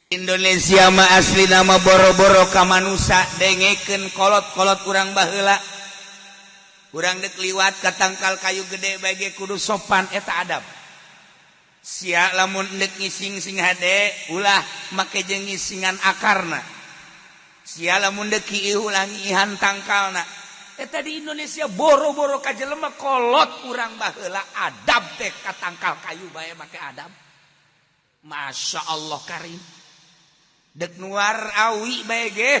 Indonesia mah asli nama boro-boro ka manusia. Dengekeun kolot-kolot urang baheula, urang dek liwat ka tangkal kayu gede bage kudu sopan, eta adab. Sia lamun dek ngising sing hade, ulah make jeung ngisingan akarna. Sia lamun dek kieu, ulah ngiihan tangkalna. Eta di Indonesia boro-boro ka jelema, kolot urang baheula adab teh ka tangkal kayu bae make adab. Masya Allah karim, dek nuar awi bae ge,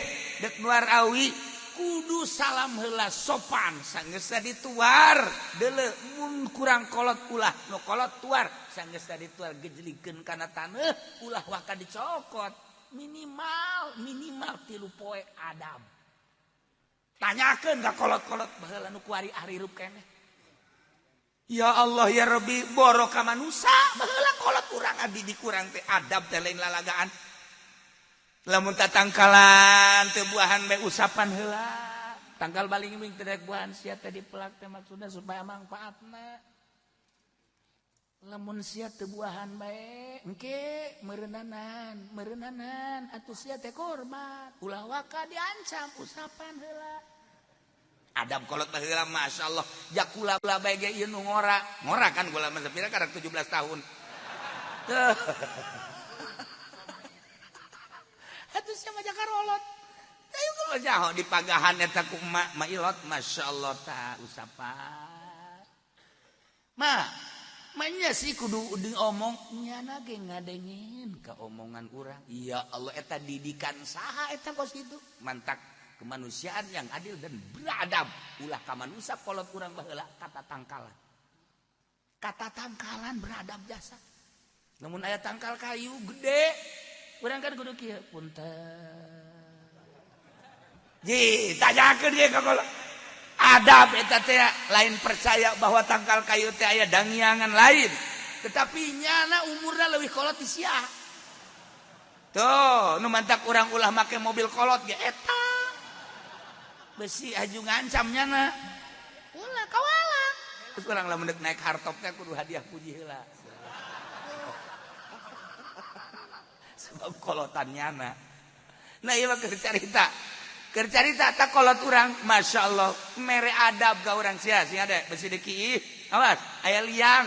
dek nuar awi kudu salam heula, sopan. Sanggeus dituar, deuleu mun kurang kolot ulah, nu kolot tuar. Sanggeus dituar, gejlikeun kana taneuh, ulah waka dicokot. Minimal minimal 3 poe adab. Tanyakeun ka kolot-kolot baheula nu kuari hirup keneh. Ya Allah ya Rabbi, boro ka manusa, baheula kolot urang abdi dikurang teh adab teh lain lalagaan. Lamun tatangkalan teu buahan bae, usapan heula tangkal balingbing teu daek buahan, sia teh dipelak teh maksudna supaya mangfaatna. Lamun sia teu buahan bae, engke meureunnanan meureunnanan atuh sia teh korban. Ulah waka diancam, usapan heula. Adab kolot baheula, masyaallah. Jakula bae ge ieu nu ngora ngora kan gula mah sapira karek 17 tahun. Tuh. Atuh sia mah jakarolot. Ayo kalau jaho di pagahan eta ku emak ma ilot, masyaallah, ta usapan. Ma, manya sih kudu diomong nyana ge ngadengin ka omongan urang. Ya Allah, eta didikan saha eta kos kitu? Mantak kemanusiaan yang adil dan beradab. Ulah ka manusia, kolot urang baheula kata tangkalan. Kata tangkalan beradab jasa. Namun aya tangkal kayu gede, urang kan kudu kieu, punten. Ji, tanyakeun ye ka kolot. Adab eta teh lain percaya bahwa tangkal kayu teh aya dangyangan lain. Tetapi nyana umurna leuwih kolot ti sia. Tuh, nu mantak urang ulah make mobil kolot ge eta. Besi aju ngancam nyana. Ulah kawala. Terus urang lamun deuk naik hardtop teh kudu hadiah puji heula. Sebab kolotan nyana. Nah, ieu mah keur carita. Keur carita tak kolot urang, Masya Allah, mere adab ka urang sia, sing ada besi dikiih. Awas, aya liang,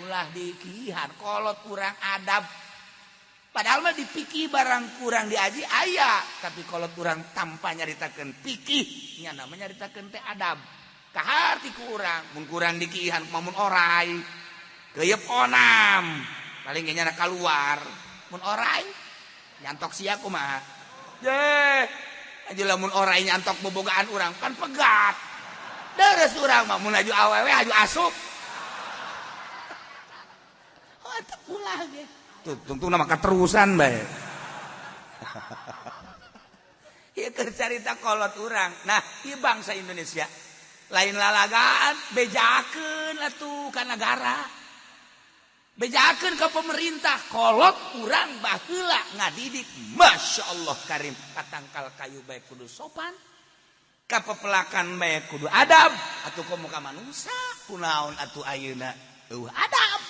ulah dikiihan, kolot urang adab. Padahal mah dipikih barang kurang diaji aya, tapi kolot urang tanpa nyaritakeun pikih, nya namanya nyaritakeun teh adab. Kaharti ku urang, mun kurang dikiihan mun orai. Keuyeup onam, paling ge nyana kaluar. Mun orai nyantok sia kumaha? Ye, aja lamun orai nyantok bobogaan urang kan pegat. Deres urang mah mun aju awewe aju asup. Oh, eta ulah ge. Tuh, tungtungna mah katerusan bae. Ieu keur carita kolot urang. Nah, ieu bangsa Indonesia lain lalagaan, bejakeun atuh ka nagara. Bejakeun ka pemerintah, kolot urang baheula ngadidik, Masya Allah karim, katangkal kayu bae kudu sopan, ka pepelakan bae kudu adab. Atuh komo ka manusia, kunaon atuh ayeuna eueuh adab.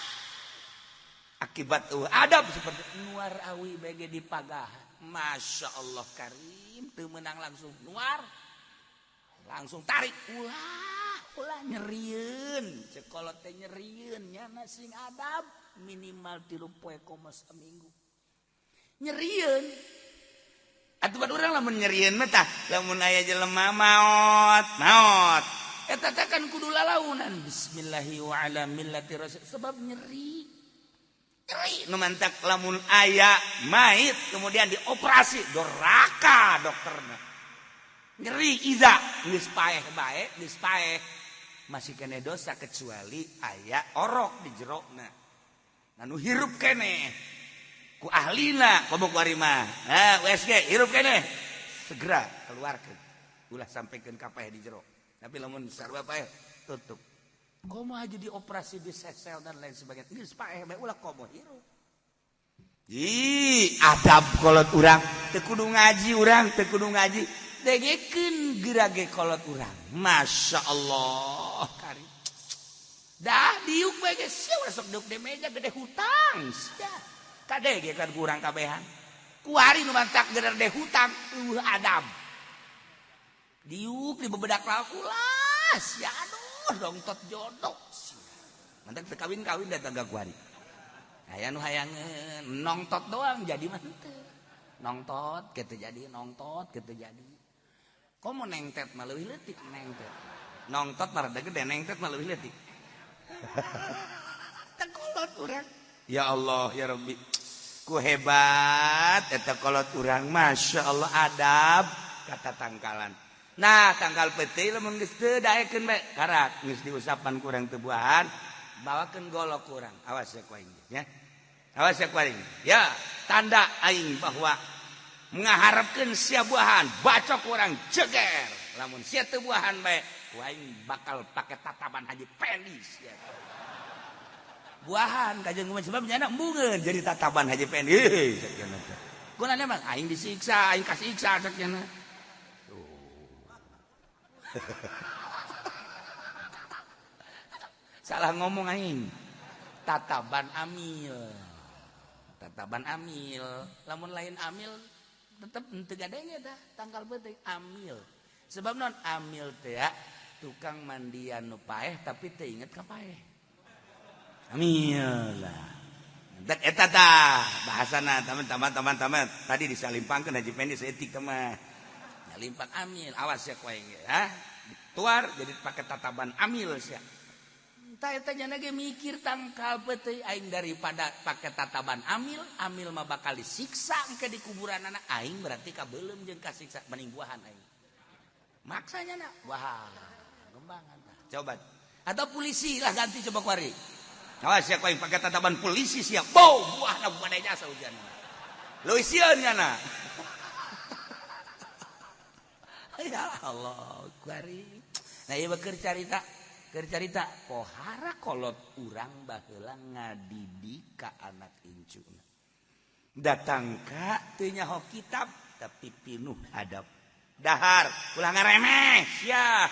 Akibat eueuh adab seperti nuar awi bae ge dipagahan. Masya Allah karim, teu meunang langsung nuar, langsung tarik, ulah ulah nyerieun. Cek kolot teh nyerieun nyana sing adab minimal 3 poe komo seminggu nyerieun. Atuh pan urang lamun nyerieun mah tah lamun aya jelema maot maot eta teh kan kudu lalaunan bismillahi wa ala millati rasul, sebab nyeri nyeri. Nu mantak lamun aya mait kemudian dioperasi, doraka dokterna, nyeri. Iza geus paeh bae, geus paeh masih kene dosa, kecuali aya orok di jerona. Nu hirup kene ku ahlina, komo kuari mah. Nah, USG hirup kene segera keluarkeun, ulah sampaikan ka paeh di jero. Tapi lamun sarua paeh, tutup. Komo aja dioperasi, disesel dan lain sebagainya, geus paeh bae ulah, komo hirup. Ih, adab kolot urang teu kudu ngaji, urang teu kudu ngaji. Dengekeun gerage kolot urang. Masya Allah. Kari. Dah diuk bae ge sia ulah sok diuk di meja gede hutang sia. Kadege kan kurang kabehan. Kuari nu mantak gede hutang eueuh adab. Diuk di bebedak ulah sia aduh dongtot jodoh. Mantak teu kawin-kawin datang ka kuari. Aya nu hayangeun nongtot doang jadi mah henteu. Nongtot kitu jadi, nongtot kitu jadi. Komo nengtet mah leuwih leutik nengtet. Nongtot mah rada gede, nengtet mah leuwih leutik. Teh kolot urang. Ya Allah ya Rabbi. Ku hebat eta kolot urang, Masya Allah adab kata tangkalan. Nah, tangkal peuting lamun geus teu daekeun bae karak geus diusapan ku urang teu buahan, bawakeun golok ku urang. Awas ya ku aing ya. Awas ya ku aing. Ya, tanda aing bahwa ngaharepkeun sia buahan, bacok urang jeger. Lamun sia teu buahan bae, ku aing bakal pake tataban Haji Pendi sia. Buahan kajeun kumaha sebab nyana embungeun jadi tataban Haji Pendi. Heuh sakieu teh. Gunana mah aing disiksa, aing kasiksa sakieu. Salah ngomong aing. Tataban amil. Tataban amil. Lamun lain amil tetep henteu gadenge tah tangkal peuting amil. Sebab non amil teh ya, tukang mandian nu paeh tapi teu inget ka paeh. Amil lah. Dan eta tah bahasana teman-teman tadi disalimpangkeun Haji Pendi saeutik teh mah. Limpang amil, awas ya ku aing ya. Dituar jadi pakai tataban amil sia. Tah eta nya ge mikir tangkal peuting aing daripada pakai tataban amil, amil mah bakal disiksa engke di kuburan anak aing berarti kabeuleum jeung kasiksa mending buahan aing. Maksanya na, wah, gembangan tah. Coba. Atau polisi lah ganti coba kuari. Awas ya ku aing pakai tataban polisi sia. Bow, buahna badai jasa hujan. Leuwih sieun nya. Ya Allah, kuari. Nah, ieu keur carita pohara kolot urang baheula ngadidik ka anak incuna. Datang ka teu nyaho kitab tapi pinuh adab. Dahar, ulah ngaremeh sia.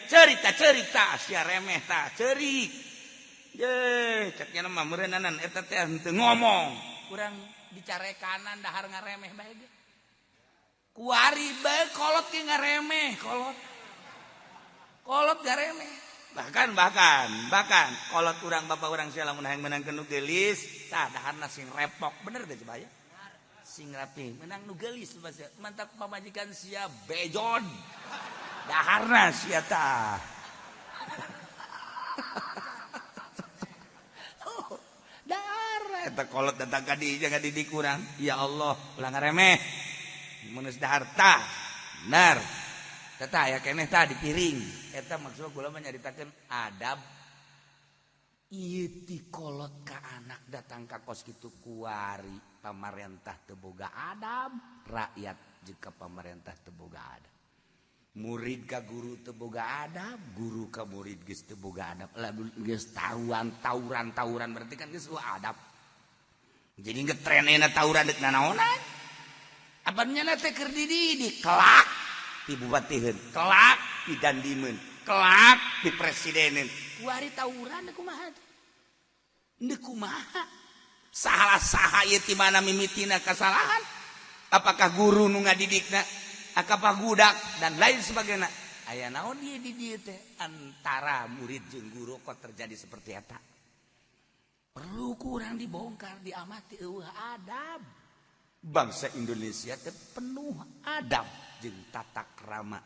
Cerita-cerita sia remeh tah, ceurik. Ye, cek nya mah meureunnanan eta teh henteu ngomong. Urang dicarekanan dahar ngaremeh bae ge. Kuari bae kolot ge ngaremeh, kolot. Kolot garemeh. Bahkan kolot urang bapak urang sia lamun hayang meunangkeun nu geulis, tah daharna sing repok, bener teh coba ya? Sing rapi, menang nu geulis sia. Mantap pamajikan sia bejon. Daharna sia tah. Oh, dahar eta kolot datang ka dieu jangan didik urang. Ya Allah, ulah ngaremeh. Mun geus dahar tah, bener. Teta aya keneh tah di piring. Eta maksud kula mah nyaritakeun adab. Ieu ti kolot ka anak datang ka kos kitu kuari pamarentah teu boga adab, rakyat jeung ka pamarentah teu boga adab. Murid ka guru teu boga adab, guru ka murid geus teu boga adab. Lah geus taruan tawuran berarti kan geus adab. Jadi ngetrenena tawuran deuk nanaonan. Apan nya teh keur dididik kelak di bupatiheun, kelak di dandimeun, kelak di presideneun. Kuari tawuran kumaha teh? Deuk kumaha? Salah-saha ieu ti mana mimitina kasalahan? Apakah guru nu ngadidikna? Apakah budak dan lain sebagainya? Aya naon ieu di dieu teh antara murid jeung guru kok terjadi seperti eta? Perlu kurang dibongkar, diamati eueuh adab. Bangsa Indonesia teh penuh adab jeung tata krama.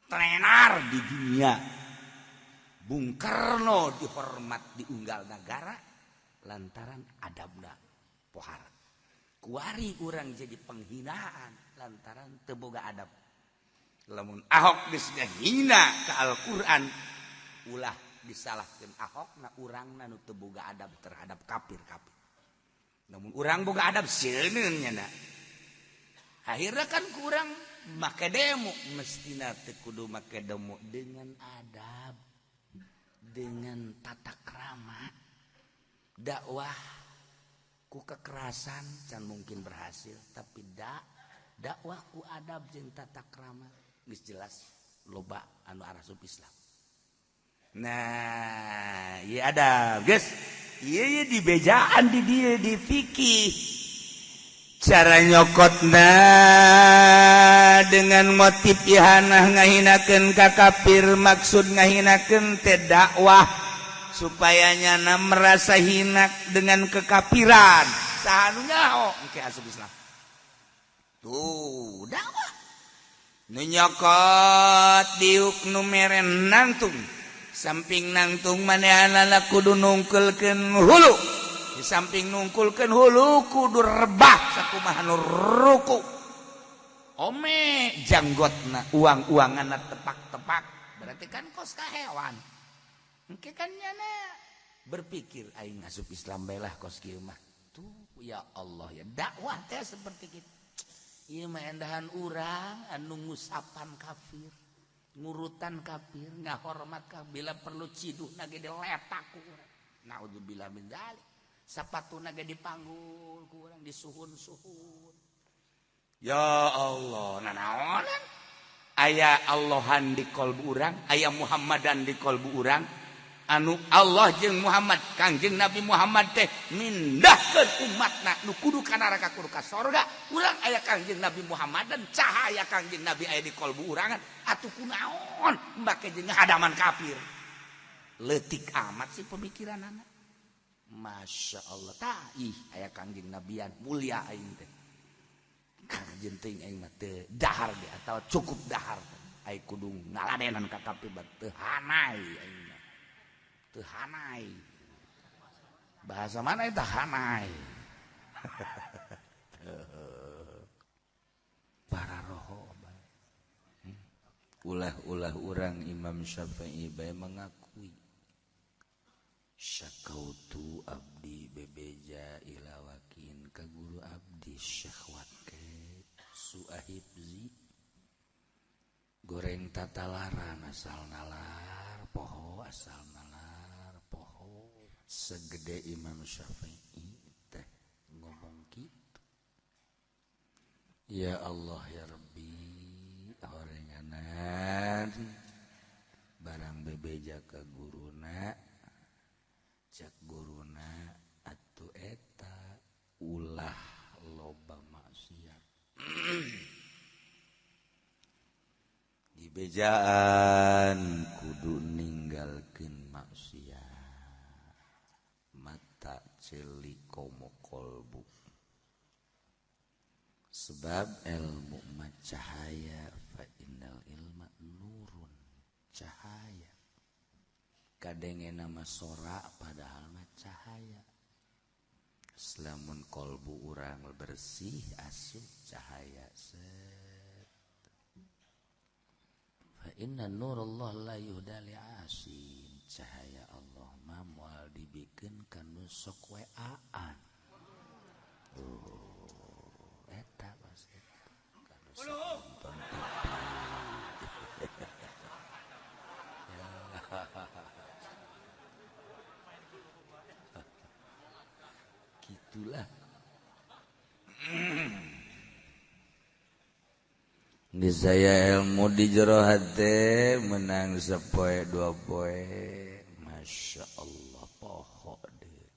Tenar di dunia. Bung Karno dihormat di unggal negara lantaran adabna pohara. Kuari urang jadi penghinaan lantaran teu boga adab. Lamun Ahok geus ngahina ka Al-Qur'an, ulah disalahkeun Ahokna urangna nu teu boga adab terhadap kafir-kafir. Namun urang boga adab sieun nya. Akhirnya kan kurang make demo, mestina teu kudu make demo dengan adab, dengan tata krama. Dakwah ku kekerasan can mungkin berhasil, tapi Dakwah ku adab jeung tata krama geus jelas loba anu arasup Islam. Nah, ieu adab geus. Ieu dibejaan di dieu di fikih. Cara nyokotna dengan motif ihanah ngahinakeun ka kafir, maksud ngahinakeun teh dakwah supaya nyana merasa hina dengan kekafiran. Saha nu nyaho engke asup Islam. Tuh dakwah. Nu nyokot diuk nu mere nangtung. Samping nangtung manehanana kudu nungkulkeun hulu. Di samping nungkulkeun hulu kudu rebah sakumaha nu ruku. Ome janggotna uang-uanganna tepak-tepak. Berarti kan kos ka hewan. Engke kan nyana berpikir aing asup Islam bae lah kos kieu mah. Tuh ya Allah ya dakwah teh seperti kitu. Ieu mah endahan urang anu ngusapan kafir, ngurutan kafir, ngahormat kafir, bila perlu ciduhna ge diletak ku urang. Naudzubillah min dzalik. Sapatuna ge dipanggul ku urang, disuhun-suhun. Ya Allah, nanaonan? Aya Allahan di kolbu urang, aya Muhammadan di kolbu urang. Anu Allah jeung Muhammad, Kangjeng Nabi Muhammad teh mindahkeun umatna nu kudu ka neraka kudu ka sorga. Urang aya Kangjeng Nabi Muhammad dan cahaya Kangjeng Nabi aya di kolbu urangan. Atuh kunaon make jeung hadaman kafir. Leutik amat sih pemikiran anak. Masya Allah, tah ih aya Kangjeng Nabian mulia aing teh. Kangjeng teuing aing mah teu dahar ge atawa cukup dahar. Aing kudu ngaladenan ka kafir teu hanai aing mah. Teu hanai. Bahasa mana itu hanai? Para roho ulah-ulah urang Imam Syafi'i bae mengakui syakautu abdi bebeja ila wakin ka guru abdi Syekh Wake Suahibzi goreng tatalaran asal nalar poho asal nalar poho segede Imam Syafi'i teh ngomong gitu. Ya Allah ya Rabbi horenganan barang bebeja ka guruna cak guruna atuh eta ulah loba maksiat. Dibejaan kudu ninggalkeun maksiat. Mata ceuli komo kolbu. Sebab ilmu mah cahaya, fa innal ilma nurun, cahaya. Kadenge nama sora padahal mah cahaya. Selamun kolbu urang bersih asup cahaya set. Fa inna nurullah la yuhda li asin. Cahaya Allah mah moal dibikeun ka nu sok weaan. Oh, eta pas eta. Ka nu sok nonton TV. Ya. Gitulah. Niscaya ilmu di jero hate menang sepoe dua poe. Masya Allah poho deh.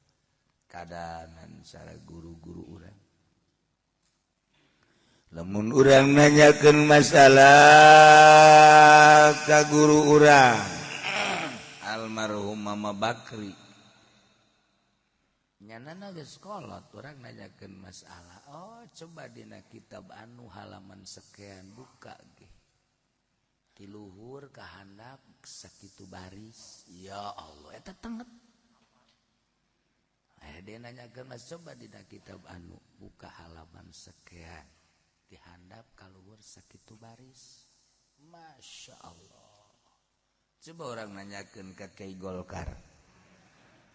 Kadanan cara guru-guru urang. Lamun urang nanyakeun masalah ka guru urang almarhum Mama Bakri. Nyanana geus kolot urang nanyakeun masalah. Oh, coba dina kitab anu halaman sekian buka ge. Ti luhur ka handap sakitu baris. Ya Allah, eta tenget. Dia nanyakeun mas coba dina kitab anu buka halaman sekian. Ti handap ka luhur sakitu baris. Masya Allah. Coba orang nanyakeun ka Kiai Golkar.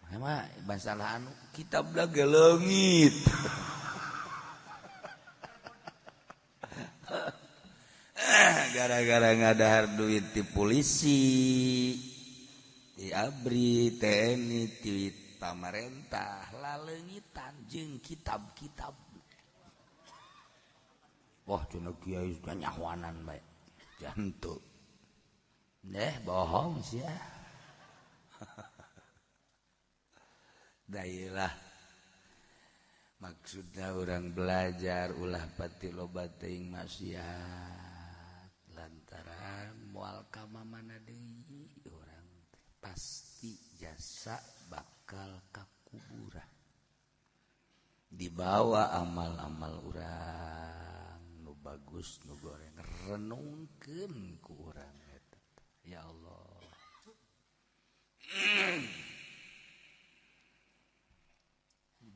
Mah masalah anu kitab lah geleungit. Gara-gara ngadahar duit ti polisi, ti ABRI, TNI, ti pamarentah, laleungitan jeung kitab-kitab. Wah cenah kiai nyahoanan bae. Jantu. Neh bohong sia. Dailah maksudna urang belajar ulah pati loba teuing maksiat lantaran moal ka mamana deui urang pasti jasa bakal ka kuburan dibawa amal-amal urang nu bagus nu goreng renungkeun ku urang eta ya Allah.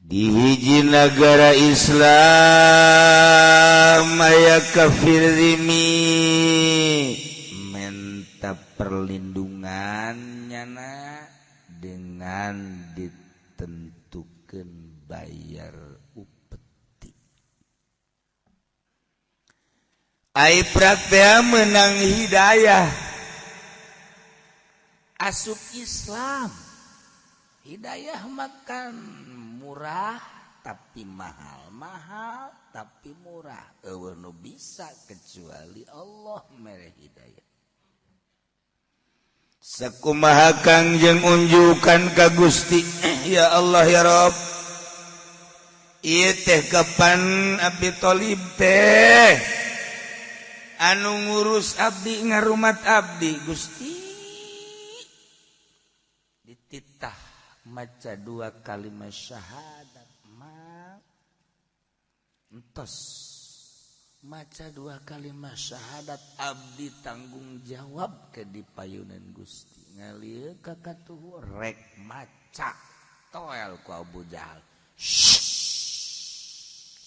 Di hiji nagara Islam aya kafir zimmi menta perlindungan nyana dengan ditentukan bayar upeti. Ai praktea menang hidayah asup Islam. Hidayah makan murah tapi mahal, mahal tapi murah. Eueuh nu bisa kecuali Allah mere hidayah. Sakumaha Kangjeng unjukan ka Gusti, ya Allah ya Rabb. Ieu teh kapan Abi Thalib teh anu ngurus abdi ngarumat abdi Gusti dititah maca dua kalimat syahadat ma entos maca dua kalimat syahadat abdi tanggung jawab ke di payunan Gusti ngalieu ka katuhu rek maca toel ku Abu Jahal.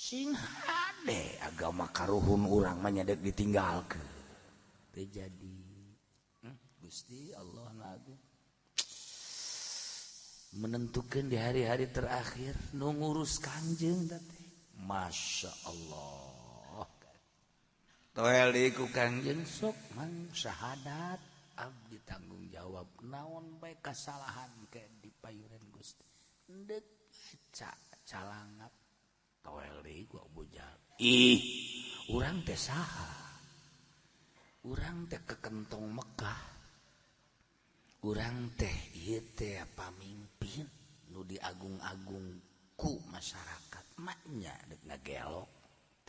Sing hade agama karuhun urang mah nyadek ditinggalkeun teu jadi. Gusti Allah nu agung menentukan di hari-hari terakhir nu ngurus Kangjeng teh Masya Allah. Toel deui ku Kangjeng sok mang syahadat abdi tanggung jawab naon bae kasalahan ke di payunan Gusti deuk maca calangap toel deui ku Abu Jahal. Ih urang teh saha, urang teh kekentong Mekah, urang teh ieu teh pamimpin nu diagung-agung ku masyarakat maknya dek ngagelok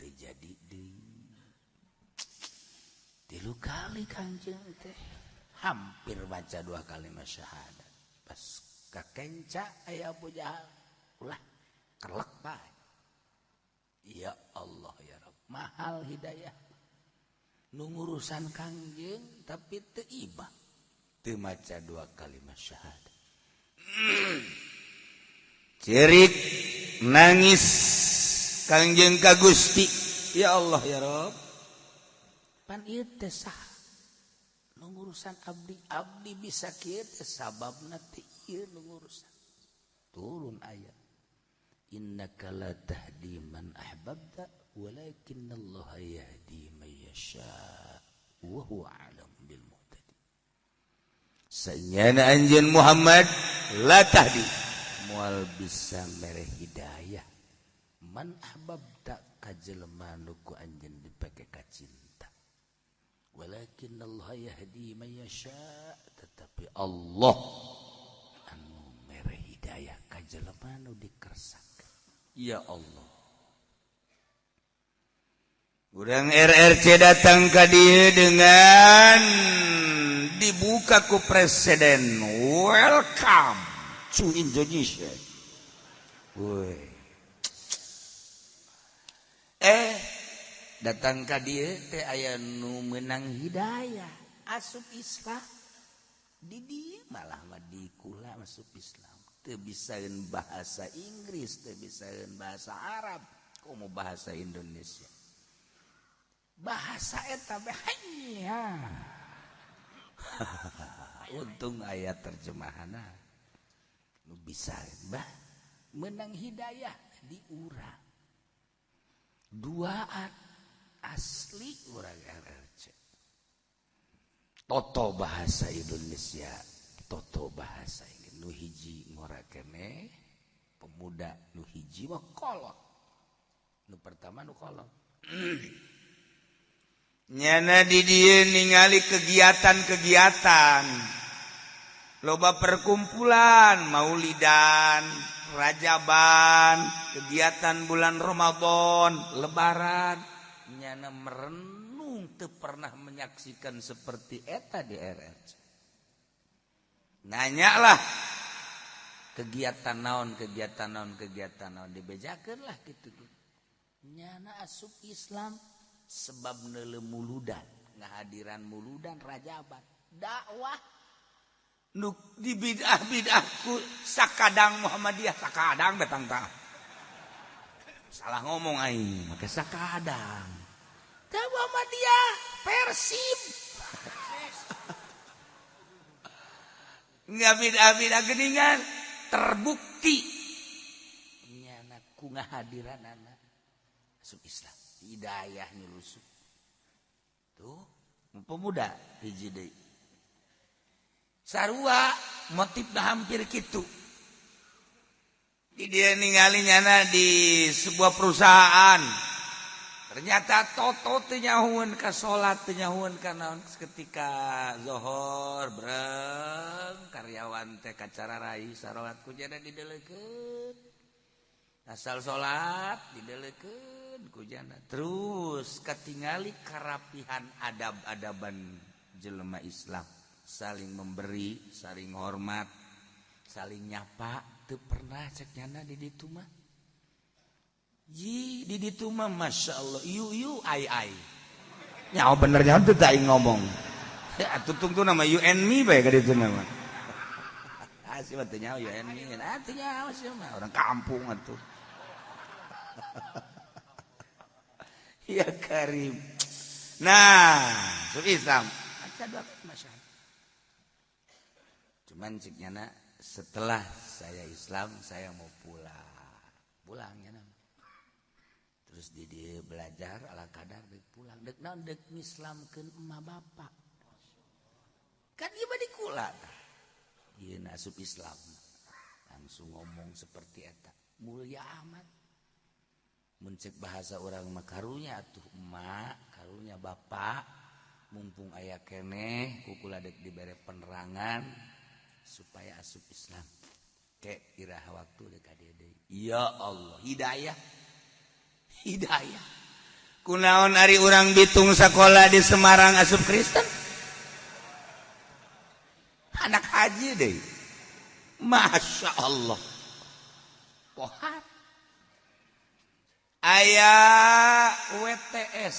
teu jadi deui. Tilu kali Kangjeng teh hampir baca dua kalimat syahadat pas kakenca aya Abu Jahal ulah kelek bae. Ya Allah ya Rabb, mahal hidayah nu ngurusan Kangjeng tapi teu ibah teu maca dua kalimat syahadat. Cerik nangis Kangjeng ka Gusti, ya Allah ya Rabb, pan ieu teh saha nu ngurusan abdi, abdi bisa kieu teh sababna teh ieu nu ngurusan. Turun ayat innaka la tahdi man ahbabta walakinallaha yahdi man yasha wa huwa a'lam bil muhtadin. Sanyana anjeun Muhammad la tahdi moal bisa mere hidayah man ahbabta ka jelema nu ku anjeun dipake kacinta, walakinallaha yahdi man yasha, tetapi Allah anu mere hidayah ka jelema nu dikersakeun. Ya Allah, urang RRC datang ka dieu dengan dibuka ku presiden, welcome to Indonesia. Woi. Datang ka dieu teh aya nu meunang hidayah asup Islam. Di dieu malah mah dikula masuk Islam. Teu bisaeun bahasa Inggris, teu bisaeun bahasa Arab, komo bahasa Indonesia. Bahasa eta bae hanya. Untung aya terjemahanna. Nu bisa bah menang hidayah di urang. Duaan asli urang RRC. Toto bahasa Indonesia, toto bahasa Inggris. Nu hiji ngora keneh pemuda, nu hiji mah kolot. Nu pertama nu kolot. Nyana di dieu ningali kegiatan-kegiatan, loba perkumpulan maulidan, rajaban, kegiatan bulan Ramadan, lebaran. Nyana merenung, teu pernah menyaksikan seperti eta di RRC. Nanya lah, kegiatan naon, kegiatan naon, kegiatan naon, dibejakeun lah gitu. Nyana asup Islam sebab neuleu muludan, ngahadiran muludan, rajaban, dakwah nu di bid'ah bid'ah ku sakadang Muhammadiyah, sakadang datang tah. Salah ngomong aing, make sakadang. Teh Muhammadiyah Persib. Nggak bid'ah bid'ah geningan terbukti nyana ku ngahadiran anak asup Islam, hidayah nyelusup. Tuh pemuda hiji deui sarua motifna hampir kitu. Di dia ningali nyana di sebuah perusahaan, ternyata toto teu nyahueun ka salat, teu nyahueun ka naon. Ketika zohor breng karyawan teh kacara rai sarolat ku jana dideleukeun, asal salat dideleukeun ku jana. Terus katingali karapihan adab-adaban jelema Islam, saling memberi, saling hormat, saling nyapa. Teu pernah cek nyana di ditu mah. Ji di ditu mah masya Allah, iu iu ai ai. Nyawa bener nyawa teu aing ngomong. Ya tutung tuh nama you and me bae ka ditu nama. Ah sih mah teu nyawa you and me. Ah teu nyawa sih mah orang kampung atuh. Ya Karim. Nah, so Islam. Aca dua masya Allah. Cuman cik nyana setelah saya Islam saya mau pulang. Pulang nyana. Terus di dia belajar ala kadar dek pulang dek naon dek ngislamkeun emak bapak. Kan ieu mah di kula tah. Ieu asup Islam. Langsung ngomong seperti eta. Mulia amat. Mun cek bahasa urang mah karunya atuh emak, karunya bapak, mumpung aya keneh ku kula dek dibere penerangan supaya asup Islam. Kek iraha waktu dek ka dieu deui. Ya Allah, hidayah. Hidayah. Kunaon ari urang Bitung sakola di Semarang asup Kristen? Anak haji deui. Masya Allah. Pohat. Aya WTS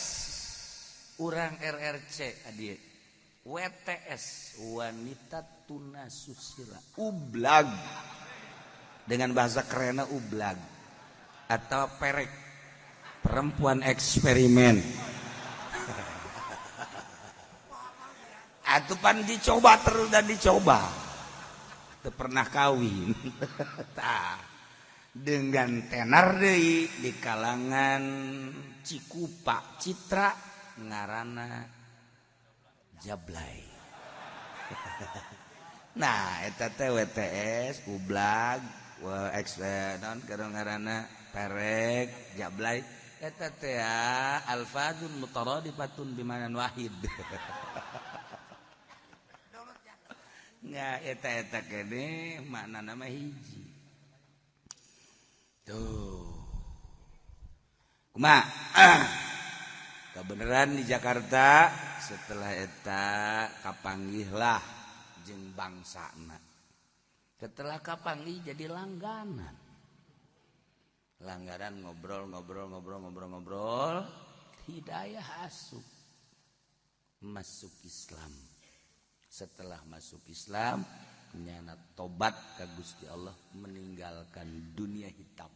urang RRC adi. WTS wanita tuna susila, ublag. Dengan bahasa kerennya ublag atau perek, perempuan eksperimen. Atupan dicoba terus dan dicoba, teu pernah kawin. Tah, dengan tenar deui di kalangan Cikupa Citra ngaranna Jablay. Nah, eta teh WTS ublag, X naon ngaranna perek Jablay. Eta teh alfazun mutaradifatun bimanan wahid. Nya eta-eta kene maknana mah hiji. Tuh. Kumaha? Kebenaran di Jakarta setelah eta kapanggihlah jeung bangsana. Setelah kapanggih jadi langganan. Langganan ngobrol ngobrol ngobrol ngobrol ngobrol, hidayah asup masuk Islam. Setelah masuk Islam nyana tobat ka Gusti Allah, meninggalkan dunia hitam.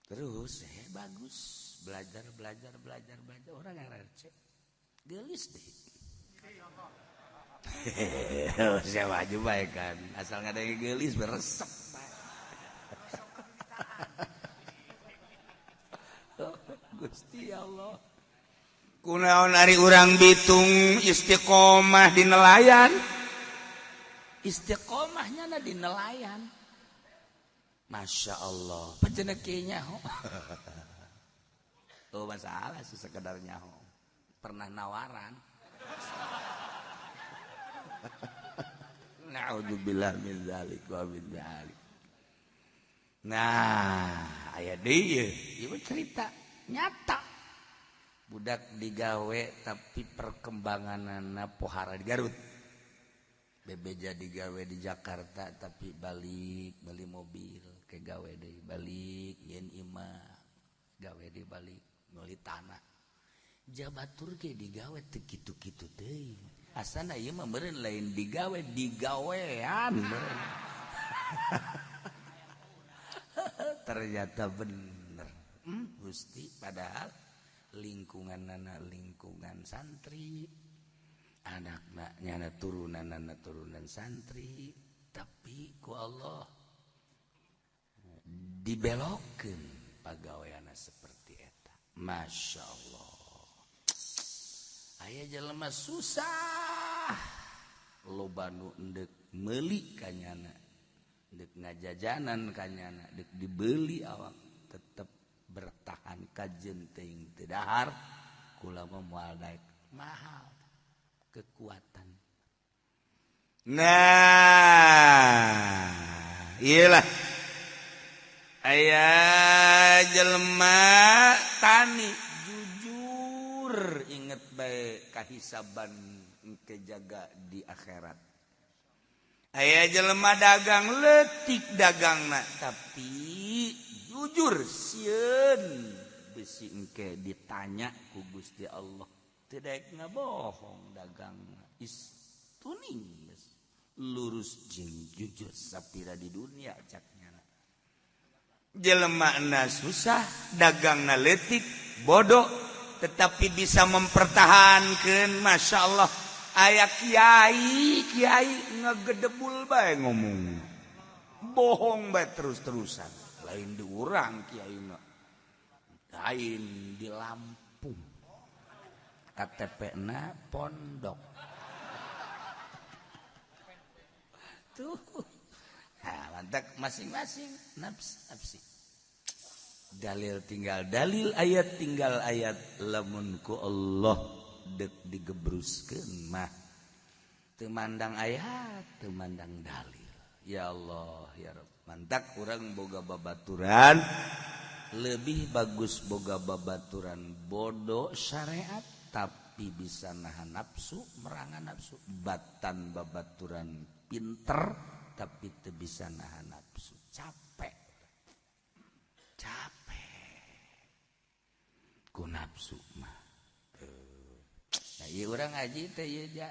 Terus bagus belajar belajar belajar belajar orang yang RC gelis deh. Siapa aja baik kan, asal nggak ada yang gelis beresep. Gusti Allah. Kunaon ari urang Bitung istiqomah di nelayan. Istiqomahnya na di nelayan. Masya Allah. Pajeneknya nyaho. Tuh masalah sih sekedar nyaho. Pernah nawaran. Naudzubillah min dzalik wa min dzalik. Nah, aya deui ieu cerita nyata. Budak digawe tapi perkembanganana pohara di Garut. Bebeja digawe di Jakarta tapi balik beli mobil ke gawe deui balik yen imah gawe deui balik meuli tanah. Jabatur ge digawe teu kitu-kitu teuing. Asana ieu mah meureun lain digawe digawean meureun. Ternyata bener. Gusti padahal lingkunganana lingkungan santri. Anakna nyana turunanana turunan santri, tapi ku Allah dibelokkeun pagaweanna seperti eta. Masya Allah. Aya jelema susah loba nu endek meuli kanyana, endek ngajajanan kanyana, endek dibeli awak tetep bertahan kajen teuing teu dahar kula mah moal daek mahal kekuatan. Nah, iyalah aya jelema tani jujur inget bae kahisaban engke jaga di akhirat. Aya jelema dagang leutik dagangna tapi jujur sieun bisi engke ditanya ku Gusti Allah. Teu daek ngabohong dagangna is tuning lurus jeung jujur sapira di dunia cak nyana. Jelemana susah dagangna leutik bodoh tetapi bisa mempertahankan. Masya Allah aya kiai kiai ngegedebul bae ngomong bohong bae terus-terusan. Lain di urang kiai mah, lain di Lampung KTP na pondok tuh. Nah, mantap masing-masing nafsi nafsi. Dalil tinggal dalil, ayat tinggal ayat. Lamun ku Allah dek digebruskeun mah teu mandang ayat, teu mandang dalil. Ya Allah ya Rabb. Mantak urang boga babaturan, lebih bagus boga babaturan bodoh syariat tapi bisa nahan nafsu, merangan nafsu. Batan babaturan pinter tapi teu bisa nahan nafsu, capek. Capek ku nafsu mah. Nah, ieu urang ngaji teh ieu ja.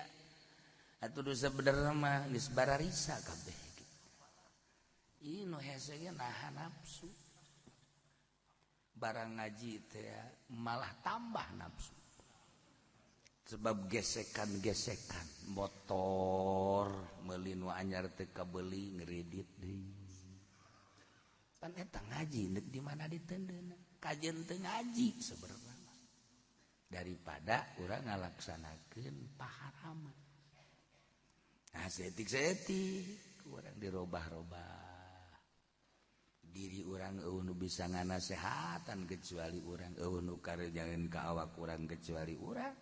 Atuh dosa bener mah geus bararisa kabeh. Ieu nu hese ge nahan nafsu. Barang ngaji teh malah tambah nafsu. Sebab gesekan-gesekan motor meuli nu anyar teu kabeuli ngredit deui. Pan eta ngaji deuk di mana ditendeuna. Kajeun teu ngaji sebenarnya. Daripada urang ngalaksanakeun paharaman. Nah, seetik-seetik urang dirobah-robah. Diri urang eueuh nu bisa nganasehatan kecuali urang, eueuh nu karejangan ka awak urang kecuali urang.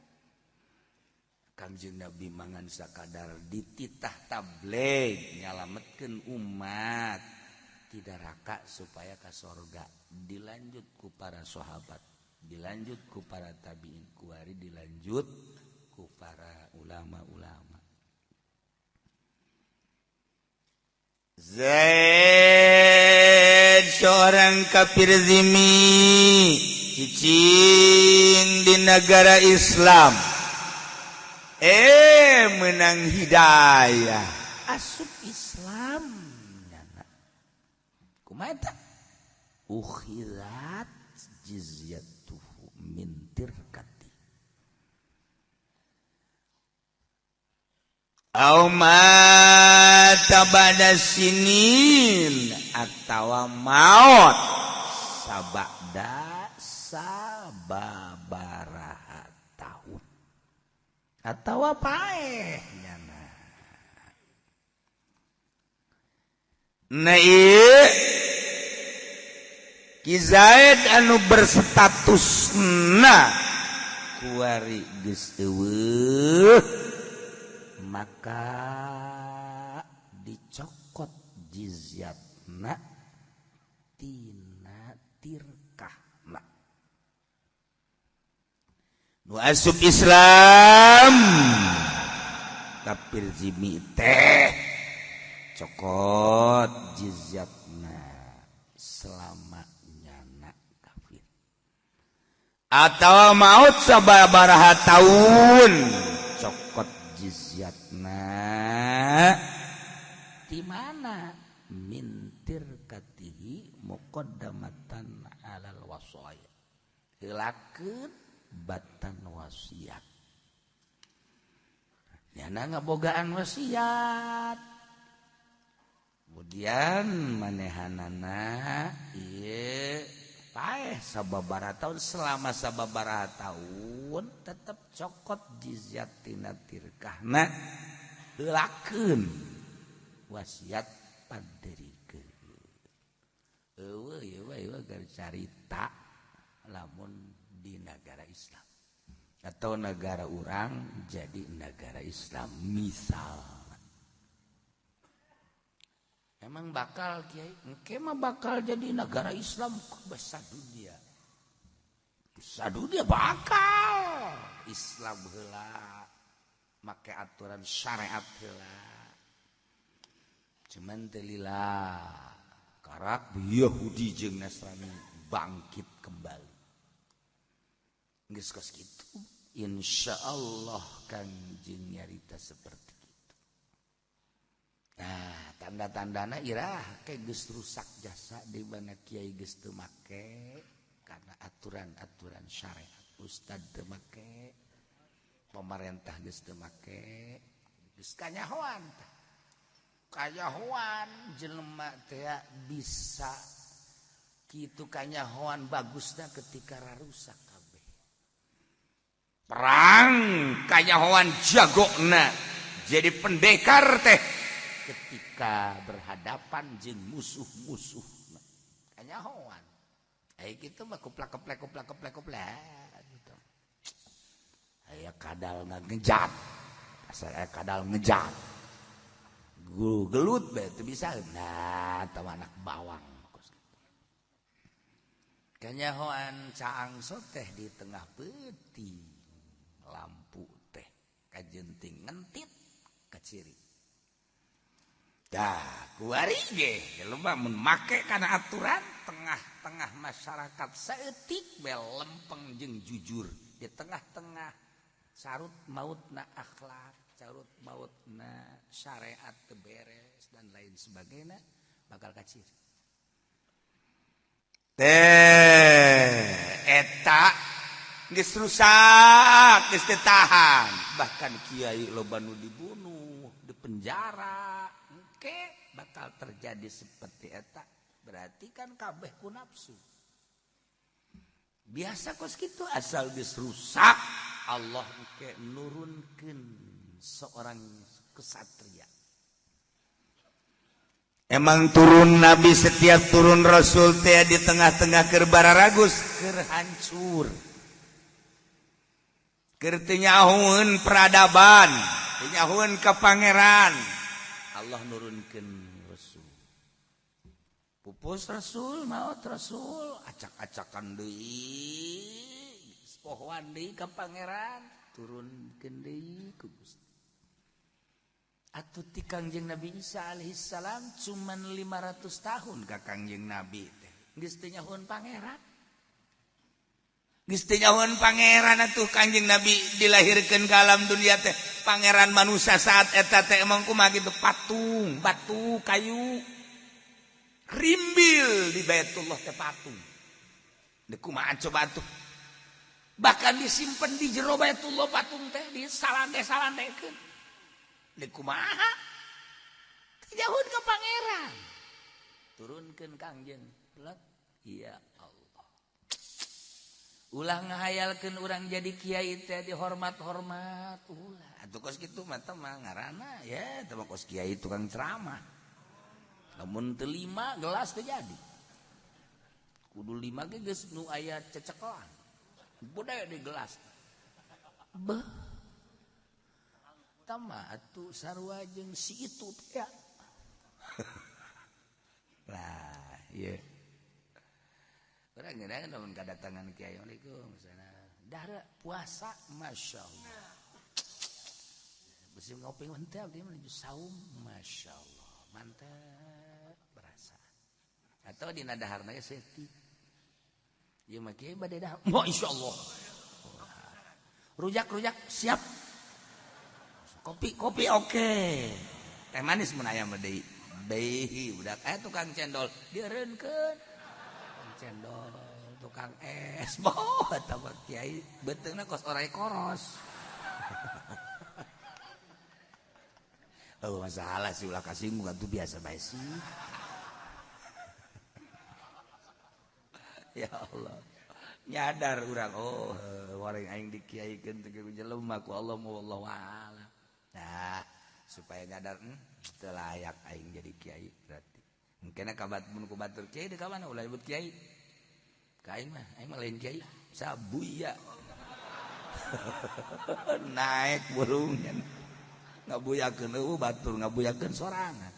Kangjeng Nabi mangan sakadar dititah tabligh nyalametkeun umat tidak raka supaya ka sorga. Dilanjut ku para sahabat, dilanjut ku para tabiin, kuari dilanjut ku para ulama-ulama. Zaid seorang kafir zimmi cicing di negara Islam, menang hidayah asup Islam. Kumaha eta? Ukhirat jizyatuhu min tirkati au mata ba'da sinin atawa maut sabada sababaraha tahun atawa paeh nyana. Nah ieu Ki Zaid anu berstatus na Kuari geus eueuh, maka dicokot jizyatna tina tirkahna. Nu asup Islam kafir zimmi teh cokot jizyatna selama nyana kafir atau maut sababaraha tahun, cokot jizyatna di mana min tirkatihi muqaddamatan alal wasaya, heulakeun batan wasiat. Nyana ngabogaan wasiat, kemudian manehanana ieu paeh sababaraha tahun, selama sababaraha tahun tetep cokot jizyat tina tirkahna, heulakeun wasiat paderikeun. Eueuh ieu ieu carita lamun di negara Islam atau negara urang jadi negara Islam misal. Emang bakal, Kiai, engke mah bakal jadi negara Islam besar dunia. Besar dunia bakal Islam heula, make aturan syariat heula. Cuman teu lila karak Yahudi jeung Nasrani bangkit kembali. Geus kos kitu. Insyaallah Kangjeng nyarita seperti itu. Nah, tanda-tandana irah ke geus rusak jasa di mana kiai geus teu make karena aturan-aturan syariat, ustad teu make, pemerintah geus teu make, geus kanyahoan tah. Kanyahoan jelema teh bisa kitu kanyahoan bagusna ketika rarusak kabeh. Perang kanyahoan jagona jadi pendekar teh ketika berhadapan jeung musuh-musuh kanyahoan. Aya kitu mah kuplak keplek kuplak keplek kuplek gitu. Aya kadal ngejat, asal aya kadal ngejat gelut bae teu bisa. Nah, teu anak bawang kanyahoan caang teh di tengah peuting lampu teh kajenting ngentit kaciri. Dah kuari ge jelema mun make kana aturan tengah-tengah masyarakat saeutik bae lempeng jeung jujur, di tengah-tengah carut mautna akhlak, carut mautna syariat teu beres dan lain sebagainya, bakal kaciri teh. Eta geus rusak, geus teu tahan, bahkan kiai loba nu dibunuh, di penjara. Engke bakal terjadi seperti eta, berarti kan kabeh ku nafsu biasa kos kitu. Asal geus rusak, Allah engke nurunkeun seorang kesatria. Emang turun nabi, setiap turun rasul teh di tengah-tengah keur bararagus, keur hancur, keur teu nyahoeun peradaban, teu nyahoeun ka pangeran, Allah nurunkeun rasul. Pupus rasul, maot rasul, acak-acakan deui, pohoan deui ka pangeran, turunkeun deui ku Gusti. Atuh ti Kangjeng Nabi Isa alaihissalam cuman 500 tahun ka Kangjeng Nabi teh geus teu nyahoeun pangeran. Geus teu nyahoeun pangeran atuh Kangjeng Nabi dilahirkeun ka alam dunia teh. Pangeran manusia saat eta teh emang kumaha gitu, patung, batu, kayu. Rimbil di Baitullah teh patung. Deuk kumaha coba atuh. Bahkan disimpen di jero Baitullah patung teh disalande-salandekeun. Deuk kumaha? Teu nyahoeun ka pangeran. Turunkeun Kangjeng. Plek, ya Allah. Ulah ngahayalkeun urang jadi kiai teh dihormat-hormat, ulah. Atuh kos kitu mah teh mah ngaranna ya teh mah kos kiai tukang ceramah. Lamun teu lima gelas teu jadi. Kudu lima ge geus nu aya cecekelan. Budaya di gelas. Beuh. Tama atuh sarua jeung si itu teh. Lah, ieu. Urang ngeunah lamun kadatangan kiai, waalaikumsalam. Dahar puasa, masyaallah. Besi ngopi henteu abdi menuju saum, masyaallah. Mantap berasa. Atau dina daharna ge setik. Ieu mah kiai bade dahar. Wah, insyaallah. Rujak-rujak siap. Kopi-kopi oke. Teh manis mun aya mah deui. Deui budak aya tukang cendol dieureunkeun. Tukang cendol, tukang es, boh eta mah kiai beuteungna kos orai koros. Oh masalah sih ulah kasinggung atuh biasa bae sih. Ya Allah. Nyadar urang oh wareng aing dikiaikeun teh jelema ku Allah wallahu a'lam. Nah, supaya nyadar teu layak aing jadi kiai berarti. Mungkin kabat mun ku batur kiai deuk ka mana ulah nyebut kiai. Ka aing mah lain kiai, sabuya. Naik burungnya. Ngabuyakeun eueuh batur ngabuyakeun sorangan.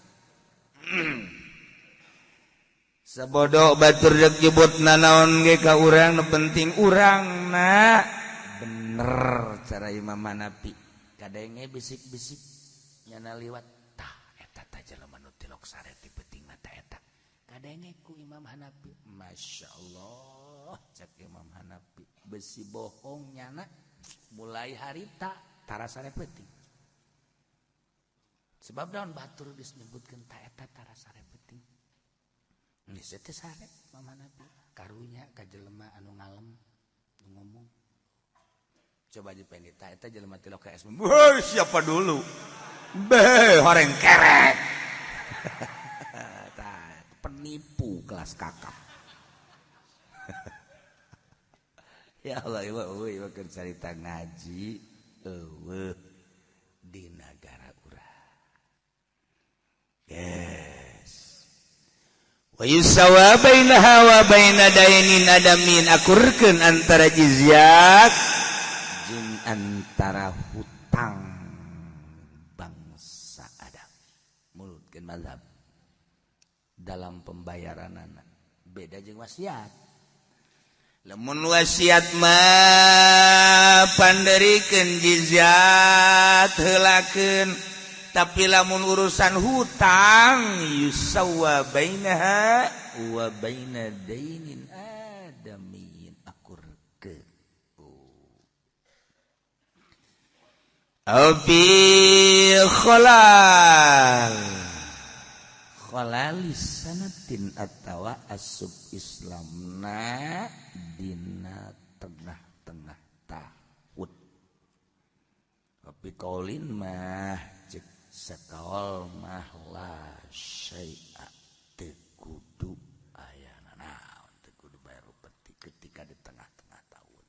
Sabodo batur deuk nyebut nanaon ge ka urang nu penting urangna bener cara Imam Hanafi. Kadenge bisik-bisik nyana liwat tah eta tah jelema nu tilok sare ti peuting mata eta. Kadenge ku Imam Hanafi, masyaallah cek Imam Hanafi besi bohong nyana mulai harita tara sare peuting. Sebab daun batur geus nyebutkeun ta eta tara sare peuting. Geus teh sare Imam Hanafi karunya ka jelema anu ngalem nu ngomong. Coba dipendita eta jelema tilok ka es. Woi, siapa dulu? Be, horeng kerek. Tah, penipu kelas kakap. Ya Allah, eueuh ieu keur carita ngaji eueuh di nagara urang. Yes. Wa yusawa bainaha wa baina dainin adamin akurkeun antara jizyah jeung antara hutang bangsa Adam mulutkeun mazhab dalam pembayaranana beda jeung wasiat. Lamun wasiat mah panderikeun jizyat heulakeun, tapi lamun urusan hutang yusawa bainaha wa baina dainin adamin akurkeun. Abi kholal kholalis sanatin atawa asub Islamna dina tengah-tengah tahun. Tapi kaulin mah cek sakaol mah la syai'a teu kudu aya nanaon teu kudu bayar upeti ketika di tengah-tengah tahun.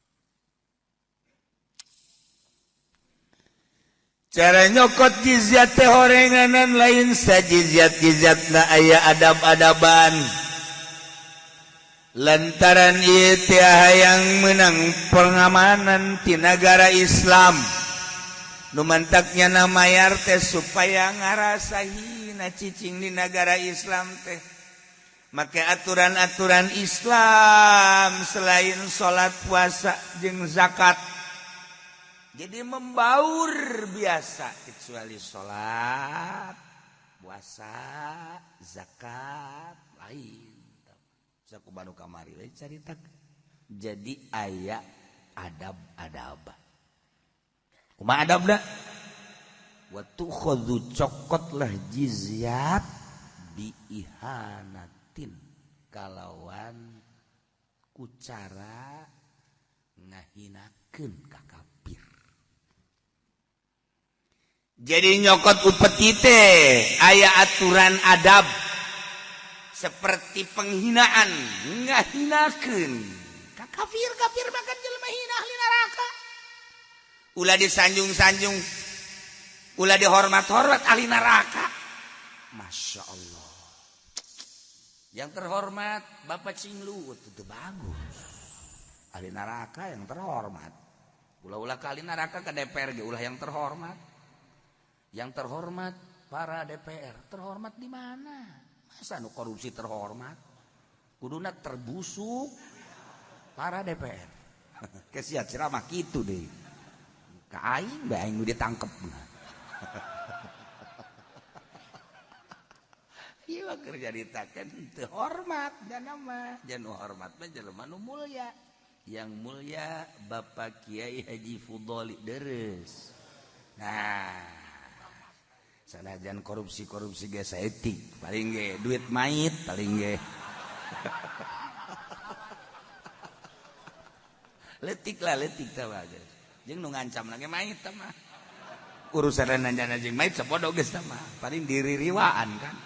Cara nyokot jizyat teh horenganan lain sajizyat-jizyatna aya adab-adaban. Lantaran ieu teh hayang menang pengamanan ti nagara Islam. Nu mantaknya na mayar teh supaya ngarasa hina cicing di nagara Islam teh. Make aturan-aturan Islam selain salat, puasa jeung zakat. Jadi membaur biasa kecuali sholat, puasa, zakat, lain. Saku banu kamari we carita. Jadi aya adab-adab. Kumaha adabna? Wa tukhadhu cokotlah jizyat biihanatin kalawan kucara ngahinakeun ka kafir. Jadi nyokot upeti teh aya aturan adab seperti penghinaan ngahinakeun ka kafir, kafir bahkan jelema hina ahli neraka. Ulah disanjung-sanjung, ulah dihormat-hormat ahli neraka. Masya Allah. Yang terhormat Bapak Cinglu itu bagus. Ahli neraka yang terhormat. Ulah-ulah kali neraka ke DPR ge ulah yang terhormat. Yang terhormat para DPR, terhormat di mana? Masa nu korupsi terhormat? Kuduna terbusuk para DPR. Kesian ceramah kitu deh. Ka aing bae aing nu ditangkep. Ieu mah keur nyaritakeun teu hormat jana mah. Jan hormat mah jelema nu mulia. Yang mulia Bapak Kiai Haji Fudholi Deres. Nah, sanajan korupsi-korupsi ge saeutik, paling ge duit mait paling ge. Leutik lah leutik tah mah. Jeung nu ngancam ge mait tah mah. Urusan nanya jeung mait sapodo geus tah mah, paling diririwaan kan.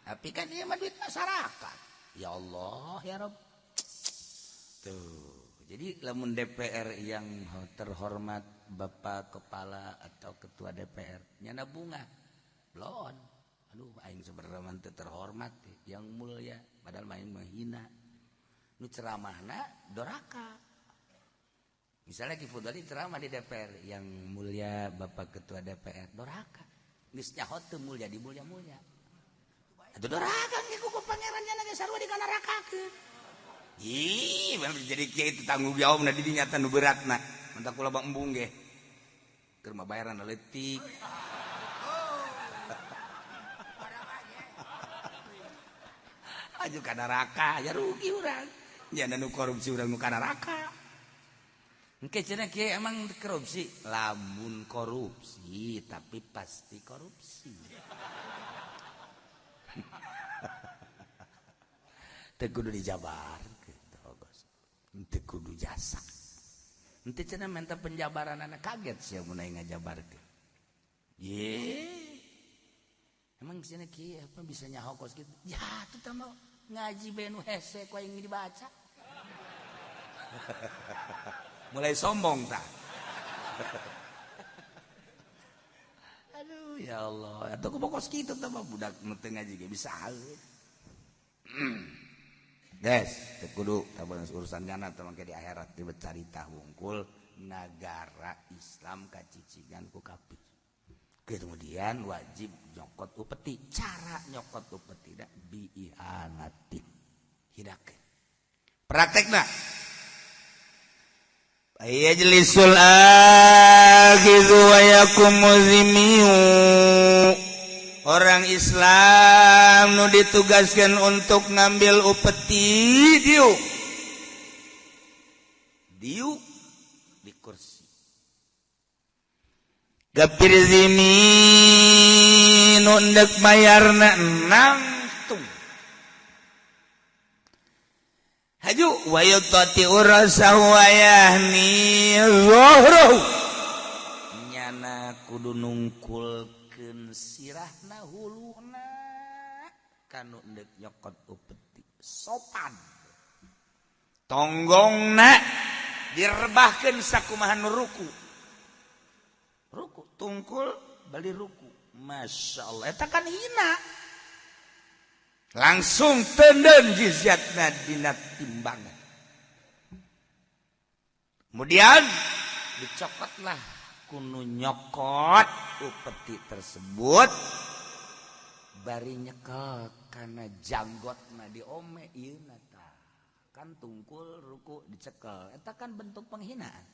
Tapi kan ieu mah duit masyarakat. Ya Allah ya Rabb. Tuh, jadi lamun DPR yang terhormat Bapak Kepala atau Ketua DPR nyana bunga blon. Aduh aing sebenarnya mah teu terhormat yang mulia padahal main menghina. Nu ceramahna doraka. Misalnya Ki Fudholi ceramah di DPR yang mulia Bapak Ketua DPR doraka. Geus nyaho teu mulia di mulia-mulia. Atuh doraka ge ku pangeran nyana ge sarua dikanarakakeun. Ih, jadi kiai itu tanggung jawab na di dinya nu beratna. Mentak kula bang embung ge. Keur mah bayaran leutik. Aju ka neraka, ya rugi urang. Nya nu korupsi urang nu ka neraka. Engke cenah kiai emang korupsi? Lamun korupsi, tapi pasti korupsi. Teu kudu dijabar. Henteu kudu jasa. Henteu cenah minta penjabaran anak kaget sia mun aing ngajabarkeun. Ye. Emang cenah kieu apa bisa nyaho kos kitu? Ya atuh tah mah ngaji bae nu hese ku aing dibaca. Mulai sombong tah. Aduh ya Allah, atuh ku kos kitu tah mah budak nu teu ngaji ge bisa haeut. Guys, teu kudu tabang urusan jana teh mangke di akhirat dibecarita hungkul nagara Islam kacicigan ku kafir. Kemudian wajib nyokot upeti. Cara nyokot upeti da biihanatin. Hidakeun. Praktekna. Ayajlisul akhidhu wa yakumu zimiu. Orang Islam nu ditugaskan untuk ngambil upeti diuk. Diuk di kursi. Gapir zimi nu endek bayarna nangtung. Haju wa yutati urasahu wa yahni zuhruhu. Nyana kudu nungkul sirahna huluna kanu endek nyokot upeti sopan tonggongna direbahkeun sakumaha nu ruku ruku tungkul bali ruku. Masya Allah eta kan hina langsung tenden jizyatna dina timbangan. Kemudian dicokotlah kunu nyokot upeti tersebut bari nyekel kana janggotna diome ieu na tah kan tungkul ruku dicekel eta kan bentuk penghinaan,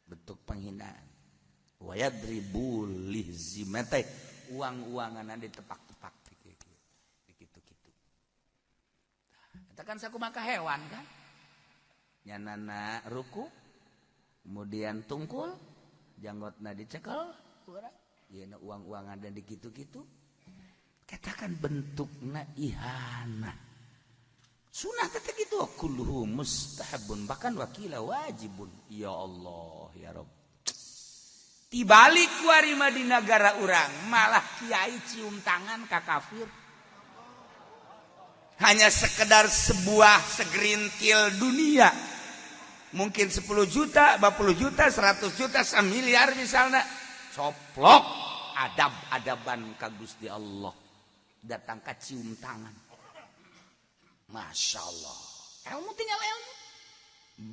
bentuk penghinaan. Wa yadribu lihzimate uang-uangan ditepak-tepak kitu-kitu eta kan sakumaha hewan kan nyanana ruku kemudian tungkul janggotna dicekel yeuna uang-uangan dan dikitu-kitu katakan bentukna ihana. Sunah kata gitu kulluhu mustahabun bahkan wakila wajibun. Ya Allah ya Rabb. Tibalik kuari mah di nagara urang malah kiai cium tangan ka kafir. Hanya sekedar sebuah segerintil dunia. Mungkin 10 juta, 50 juta, 100 juta, 1 miliar misalnya. Coplok adab-adaban ka Gusti Allah. Datang ka cium tangan. Masya Allah. Ilmu tinggal ilmu.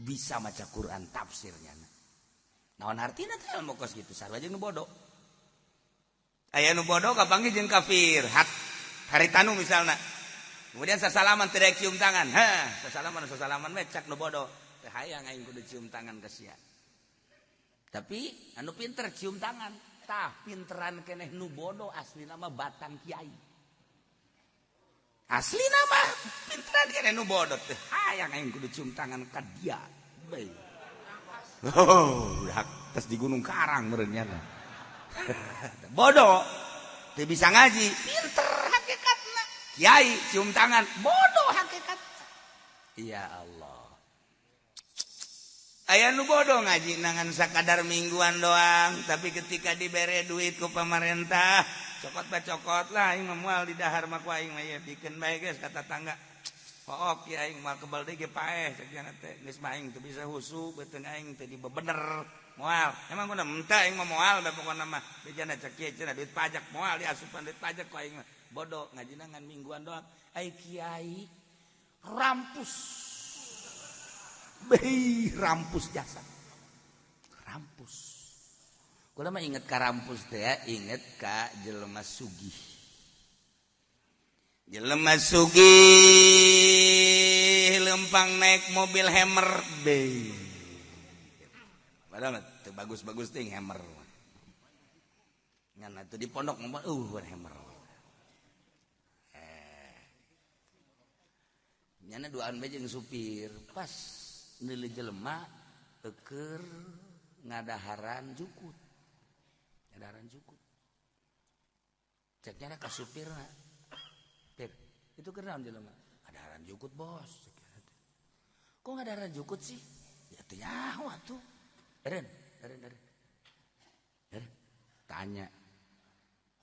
Bisa maca Quran tafsirnya. Naon hartina teh ilmu kos kitu sarua jeung nu bodoh. Aya nu bodoh kapanggih jeung kafir, hat haritanu misalna. Kemudian sasalaman teu daek cium tangan. Hah, sasalaman sasalaman we cak nu bodoh. Teu hayang aing kudu cium tangan ka sia. Tapi anu pinter cium tangan. Tah pinteran keneh nu bodoh asli nama batang kiai. Asli nama pinteran keneh nu bodoh teu hayang aing kudu cium tangan ka dia. Bae. Oh, udah tes di Gunung Karang meureun nya. Bodoh teu bisa ngaji, pinter hakikatna. Kiai cium tangan, bodoh hakikatna. Ya Allah. Aya nu bodoh ngaji nangan sakadar mingguan doang, tapi ketika dibere duit ku pemerintah, cokot bae cokot lah aing mah moal di dahar mah ku aing mah ieu bikeun bae geus ka tatangga. Pook ya aing moal kebal deui ge paeh cek nya teh geus mah aing teu bisa husu beuteung aing teh dibebener moal. Emang kudu mentah aing mah moal bae pokona mah bejana cek kieu cenah duit pajak moal diasupan duit pajak ku aing mah. Bodoh ngajina ngan mingguan doang. Ai kiai rampus. Bei rampus jasa. Rampus. Kula mah inget ka rampus teh ya, inget ka jelema sugih. Jelema sugih lempang naik mobil Hammer be. Padahal teu bagus-bagus ting Hammer. Ngan atuh di pondok mah Hammer. Nyana duaan bae jeung supir pas neuli jelema keur ngadaharan jukut. Ngadaharan jukut. Cek nyana ka supirna. Pir, itu keur naon jelema? Ngadaharan jukut, Bos. Kok ngadaharan jukut sih? Ya teu nyaho atuh. Eren, eren, eren. Eren, tanya.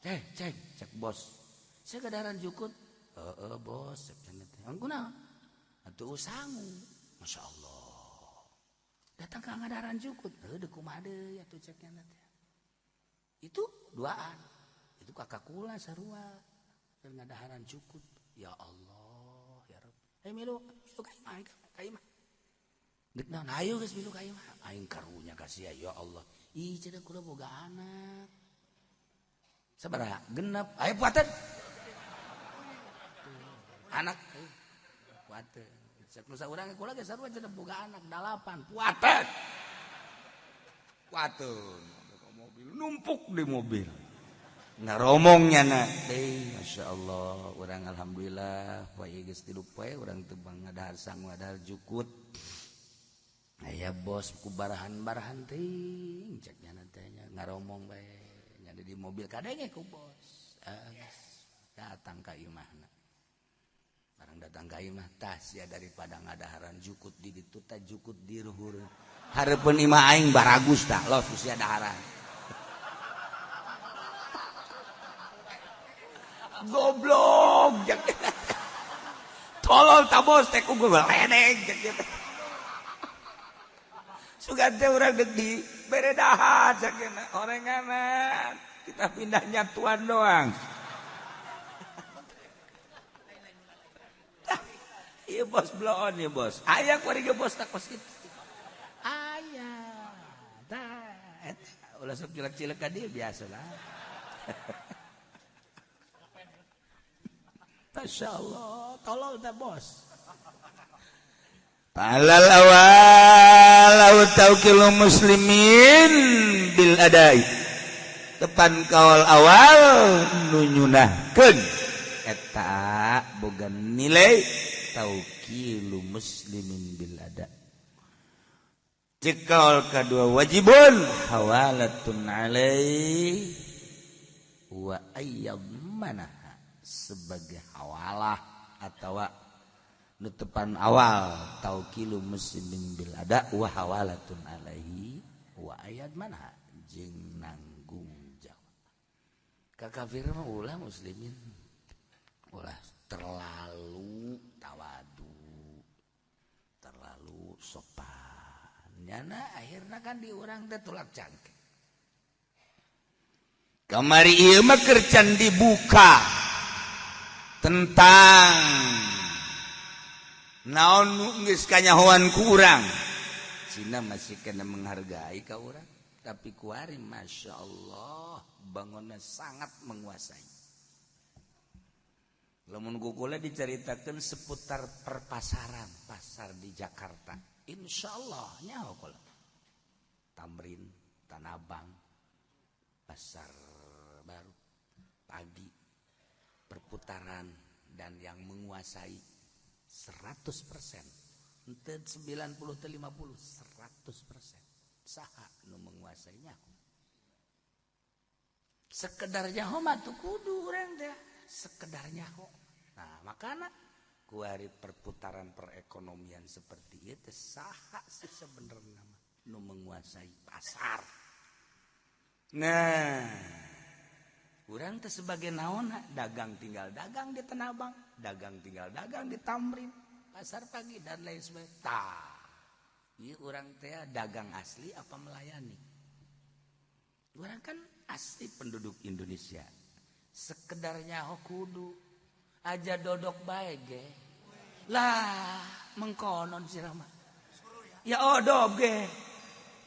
Cek, cek, cek bos. Saya ngadaharan jukut. Heeh, bos, cek cenah teh. Kunaon? Atuh sangu. Masya Allah. Datang ke ngadaharan jukut. Heuh, deuk kumaha deui atuh cek nya teh. Itu duaan. Itu kakak kula sarua. Keur ngadaharan jukut. Ya Allah, ya Rabb. Hey milu, milu ka imah, ka imah. Deuk naon? Hayu geus milu ka imah. Aing karunya ka sia ya Allah. Ih cenah kula boga anak. Sabaraha? Genep. Ayo puateun. Anak puateun. Cek nu saurang kula ge sarua cenah boga anak 8. Puateun. Puateun. Mobil numpuk di mobil. Ngaromongnya na deui Masya Allah urang alhamdulillah poe geus 3 poe urang teu ngadahar sangu ngadahar jukut. Aya bos ku barahan-barahan teuing cek nya teh nya ngaromong bae nya di mobil kadenge ku bos. Datang ka imahna. Barang datang ka imah tah sia daripada ngadaharan jukut di ditu tah jukut di luhur. Hareupeun imah aing baragus tah los sia daharan. Goblok tolol ta bos teh ku ledeng cek teh. Sugan teh urang deuk di bere dahar cek orenganan. Kita pindah nyatuan doang. Iya bos bloon ya bos. Aya kuari ge bos tak kos kitu. Aya. Tah eta ulah sok cilek-cilek ka dieu biasalah. Masya Allah, tolol dah bos. Alal awal au taukilu muslimin bil adai. Depan kaul awal nunyunahkeun eta boga nilai taukilu muslimin bil ada. Cek kaul kadua wajibun hawalatun alaih wa ayyamana sebagai hawalah atau nutupan awal taukilu muslimin bil ada wa hawalatun alaihi wa ayat mana jeung nanggung jawab. Ka kafir mah ulah muslimin ulah terlalu tawadu, terlalu sopan. Nyana akhirna kan di urang teh tulak cangkeng. Kamari ieu mah keur can dibuka tentang naon nu geus kanyahoan ku urang. Cina masih kena menghargai ka urang. Tapi kuari, Masya Allah, bangunnya sangat menguasai. Lamun ku kula diceritakan seputar perpasaran, pasar di Jakarta, insya Allah nyaho kula. Thamrin, Tanah Abang, Pasar Baru, pagi, perputaran, dan yang menguasai 100%, ente 90, 50, 100%. Saha nu menguasainya? Sekedar nyaho mah tuh kudu urang teh sekedar nyaho. Nah, makana kuari perputaran perekonomian seperti itu, saha sih sebenarnya nu menguasai pasar? Nah, urang teh sebagai naon? Dagang tinggal dagang di Tanah Abang, dagang tinggal dagang di Thamrin, pasar pagi, dan lain sebagainya. Tah, ieu urang teh dagang asli apa melayani? Urang kan asli penduduk Indonesia, sekedar nyaho kudu aja dodok bae ge lah, mengkonon sih mah ya odop ge.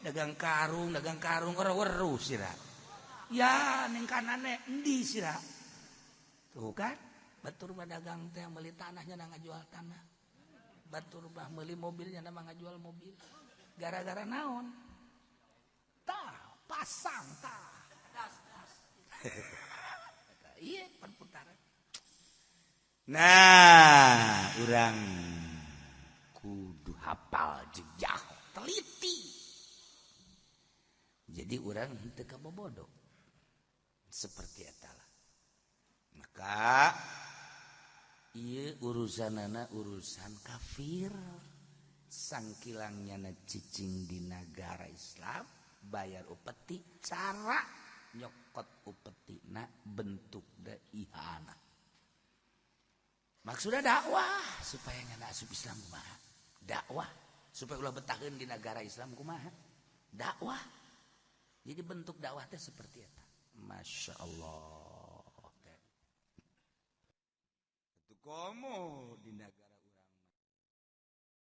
Dagang karung, dagang karung ora weruh sira ya, ning kanane endi sira? Tuh kan, batur mah dagang teh meuli tanahnya na ngajual tanah, batur mah meuli mobilnya na ngajual mobil. Gara-gara naon? Tah, pasang tah. Iya, perputaran. Nah, urang kudu hafal jejak, teliti. Jadi urang henteu kabobodo seperti eta lah. Maka ieu urusanana urusan kafir, sangkilangnya na cicing di negara Islam, bayar upeti, cara nyokot upeti na bentuk da ihana. Maksudnya dakwah supaya ngana asup Islam kumaha, dakwah supaya ulah betaheun di negara Islam kumaha, dakwah. Jadi bentuk dakwah teh seperti eta. Masya Allah. Itu komo.